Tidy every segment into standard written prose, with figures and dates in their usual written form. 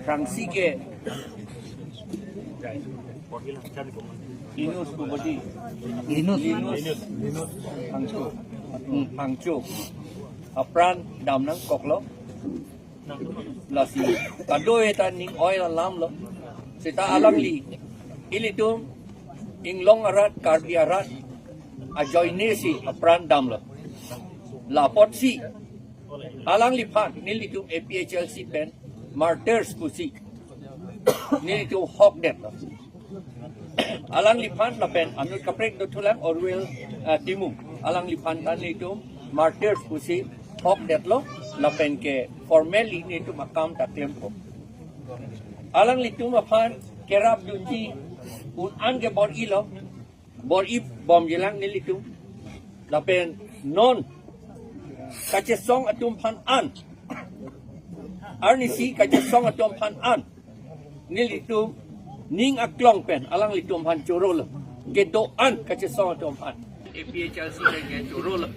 Frangsi ke Linus Bupati Linus Linus Phangcho Phangcho apran damnang koklo lasi kadoe ta ning oil lam lo sita alang li ilitum inglong arat karbi arat ajoine si apran dam lo lapot si alang li phan nilitum APHLC pen martyrs pusi nilitum hok det lo alang li phan la pen anut kaprek do thulang orwell timum alang li phan tan litum martyrs pusi hok det lo la pen ke formally nitum account ta claim ko alang litum aphan kerap dunji un an ke bor ilo bor i bom jelang nilitum la pen non kache song atum phan an arnisi kache song atum phan an nilitum ning aklong pen alang litum phan choro lo ke do an kache song atum phan APHLC ke choro lo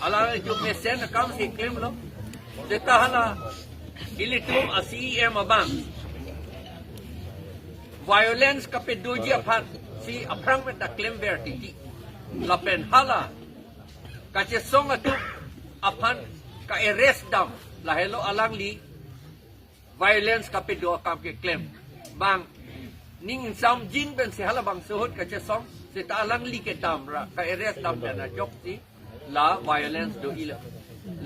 alang litum me sen akam si claim lo deta hala ilitum a CEM abang violence kape doji aphan si aprang me ta claim ber titi la pen hala kache song atu aphan ka arrest dam la hello alang li violence kape do kam ke claim bang ning sam jin ben si hala bang suhut kache song si ta alang li ke dam ra ka arrest dam na jok si la violence do ila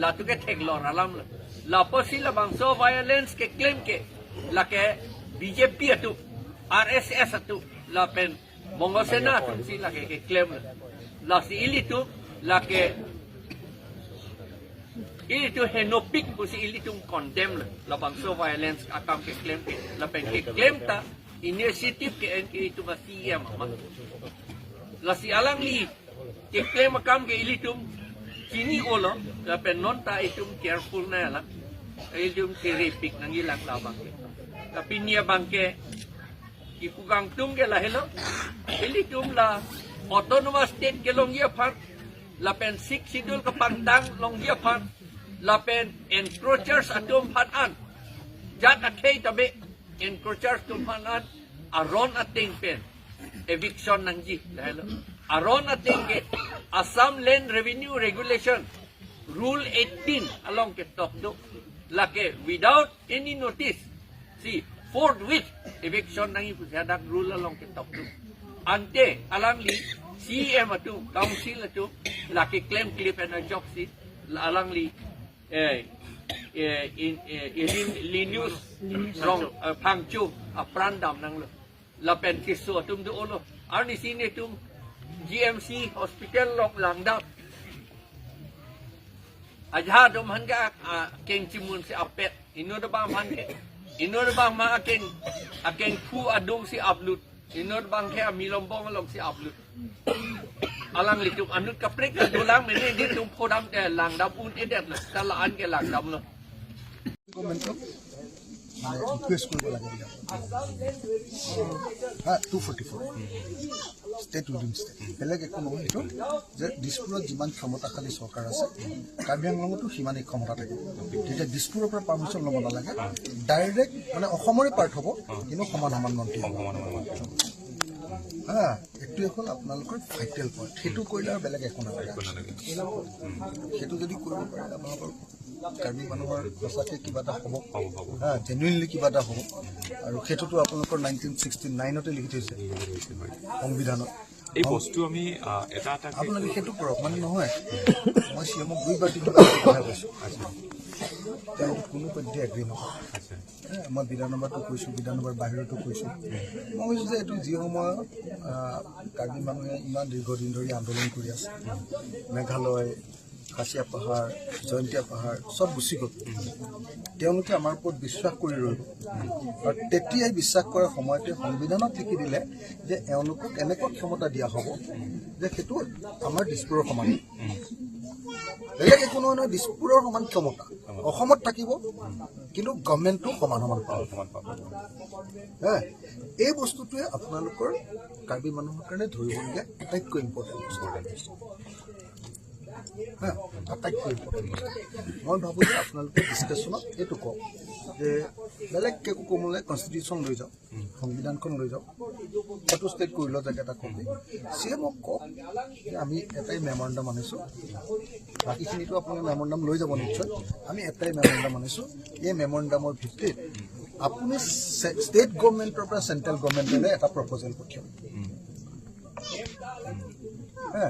la tu ke thek lo alam la la posi la bang so violence ke claim ke la ke BJP atu RSS atu la pen Mongosena atu si la ke claim la la si ili tu la ke ili tu henopik pusi ili tu condemn la la bang so violence akam ke claim ke la pen ke claim ta initiative ke NK itu ma CM ma la si alang li ke claim akam ke ili tu kini olo la pen non ta itu careful na la itu kiripik nang ilang la bang ke tapi nia bang ke ipugang tung ke la hello ili tum la autonomous state ke long ye phan la pen six schedule ke pangtang long ye phan la pen encroachers atum phan an jat athei tabe encroachers tum phan an aron ating pen eviction nang ji la hello aron ating ke Assam Land Revenue Regulation Rule 18 along ke tok do la ke without any notice si forthwith eviction nang ipu dak rule along ke tok do ante alang li CM atu council atu la ke claim clip and a job si alang li in Linus rong phangchu a prandam nang lo la pen kisu atum do olo arni sine tum GMC hospital long langdap ajha dum han ga keng chimun si apet ino da bang han ke ino da bang ma akeng akeng phu adung si upload ino da bang ke amilombong long si upload alang litum anut kaprek dulang mene di tum phodam te lang dam un edet la tala an ke lang dam lo গভৰ্ণমেণ্টক মানে request কৰিব লাগে। হা, 244, state within state, বেলেগ একো নহয়। এইটো যে দিছপুৰত যিমান ক্ষমতাশালী চৰকাৰ আছে, কাৰ্বি আংলঙতো সিমানেই ক্ষমতা থাকিব। তেতিয়া দিছপুৰৰ পৰা পাৰ্মিশ্যন ল'ব নালাগে, ডাইৰেক্ট মানে অসমৰে পাৰ্ট হ'ব, কিন্তু সমান সমান মন্ত্ৰী হ'ব। হা, এইটোৱে হ'ল আপোনালোকৰ ভাইটেল পইণ্ট। সেইটো কৰিলে আৰু বেলেগ একো নালাগে। সেইটো যদি কৰিব পাৰে, আপোনালোকৰ কাৰ্বি মানুহৰ সঁচাকৈ কিবা এটা হ'ব। হা, জেনুইনলি কিবা এটা হ'ব। আৰু সেইটোতো আপোনালোকৰ 1969তে লিখি থৈছে সংবিধানত। এই বস্তু আমি এটা এটাকে আপোনালোকে সেইটো কৰক। মানে নহয়, মই চি এমক দুইবাৰ তিনিবাৰ কথা কৈছোঁ, তেওঁ কোনো পধ্যে এগ্ৰী নকৰে। মই বিধানসভাতো কৈছোঁ, বিধানসভাৰ বাহিৰতো কৈছোঁ। মই কৈছোঁ যে এইটো যি সময়ত কাৰ্বি মানুহে ইমান দীৰ্ঘদিন ধৰি আন্দোলন কৰি আছে, মেঘালয়, খাচীয়া পাহাৰ, জয়ন্তীয়া পাহাৰ চব গুচি গ'ল, তেওঁলোকে আমাৰ ওপৰত বিশ্বাস কৰি ৰৈ গ'ল। আৰু তেতিয়াই বিশ্বাস কৰাৰ সময়তে সংবিধানত লিখি দিলে যে এওঁলোকক এনেকুৱা ক্ষমতা দিয়া হ'ব যে সেইটো আমাৰ দিছপুৰৰ সমান, বেলেগ একো নহয় নহয়, দিছপুৰৰ সমান ক্ষমতা অসমত থাকিব, কিন্তু গভমেণ্টটো সমান সমান পাব। সমান পাব। হে, এই বস্তুটোৱে আপোনালোকৰ কাৰ্বি মানুহৰ কাৰণে ধৰিবলগীয়া আটাইতকৈ ইম্পৰ্টেণ্ট বস্তু। হা, আটাইতকৈ ইম্পৰ্টেণ্ট বস্তু। মই ভাবোঁ যে আপোনালোকে ডিছকাশ্যনত এইটো কওক। যে বেলেগ একো ক'বলৈ কনষ্টিটিউশ্যন লৈ যাওক, সংবিধানখন লৈ যাওক, ফটো ষ্টেট কৰি লওক এটা কপি। চি এমক কওক যে আমি এটাই মেমৰেণ্ডাম আনিছোঁ, বাকীখিনিতো আপোনালোকে মেমৰেণ্ডাম লৈ যাব নিশ্চয়। আমি এটাই মেমৰেণ্ডাম আনিছোঁ, এই মেমৰেণ্ডামৰ ভিত্তিত আপুনি ষ্টেট গভৰ্ণমেণ্টৰ পৰা চেণ্ট্ৰেল গভৰ্ণমেণ্টলৈ এটা প্ৰপ'জেল পঠিয়াওক হা,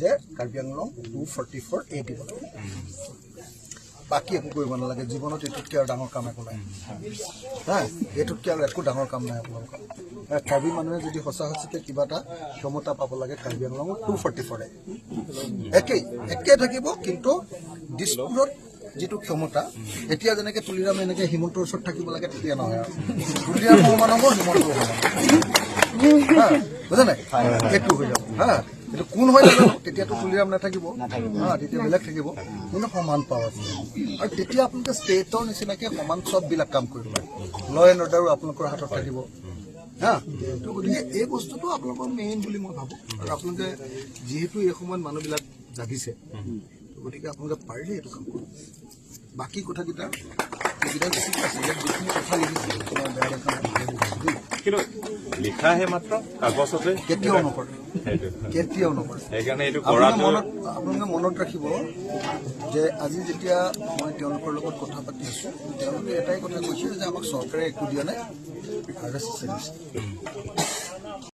যে কাৰ্বি আংলং 244A দিব লাগে, বাকী একো কৰিব নালাগে। জীৱনত এইটোতকৈ আৰু ডাঙৰ কাম একো নাই হা, এইটোতকৈ আৰু একো ডাঙৰ কাম নাই আপোনালোকৰ। কাৰ্বি মানুহে যদি সঁচা সঁচিকে কিবা এটা ক্ষমতা পাব লাগে, কাৰ্বি আংলঙত 244A একেই একে থাকিব। কিন্তু দিছপুৰত যিটো ক্ষমতা এতিয়া যেনেকে তুলিৰাম এনেকে হিমন্তৰ ওচৰত থাকিব লাগে, তেতিয়া নহয় আৰু তুলিৰাম সমান হ'ব, হিমন্তও সমান হ'ব। হা, বুজা নাই, সেইটো হৈ যাব। হা, এইটো কোন হয় নাজানো, তেতিয়াতো তুলিৰাম নাথাকিব, হা, তেতিয়া বেলেগ থাকিব, কিন্তু সমান পাৱাৰ আছে। আৰু তেতিয়া আপোনালোকে ষ্টেটৰ নিচিনাকে সমান চববিলাক কাম কৰিব পাৰে, ল এণ্ড অৰ্ডাৰো আপোনালোকৰ হাতত থাকিব। হা, তো গতিকে এই বস্তুটো আপোনালোকৰ মেইন বুলি মই ভাবোঁ। আৰু আপোনালোকে যিহেতু এই সময়ত মানুহবিলাক জাগিছে, তো গতিকে আপোনালোকে পাৰিলে এইটো কাম কৰক। বাকী কথাকেইটা এইকেইটা ঠিক আছে, ইয়াত যিখিনি কথা লিখিছে মই বেয়া দেখা নাই, ভালে লিখিছে দেই। কিন্তু লিখাহে মাত্ৰ কাগজতে। কেতিয়াও নকৰে। সেইটো কেতিয়াও নকৰে। সেইকাৰণে এইটো আপোনালোকে কৰাটো মনত ৰাখিব যে আজি যেতিয়া মই তেওঁলোকৰ লগত কথা পাতি আছো, তেওঁলোকে এটাই কথা কৈছে যে আমাক চৰকাৰে একো দিয়া নাই, আৰ এছ এছে দিছে।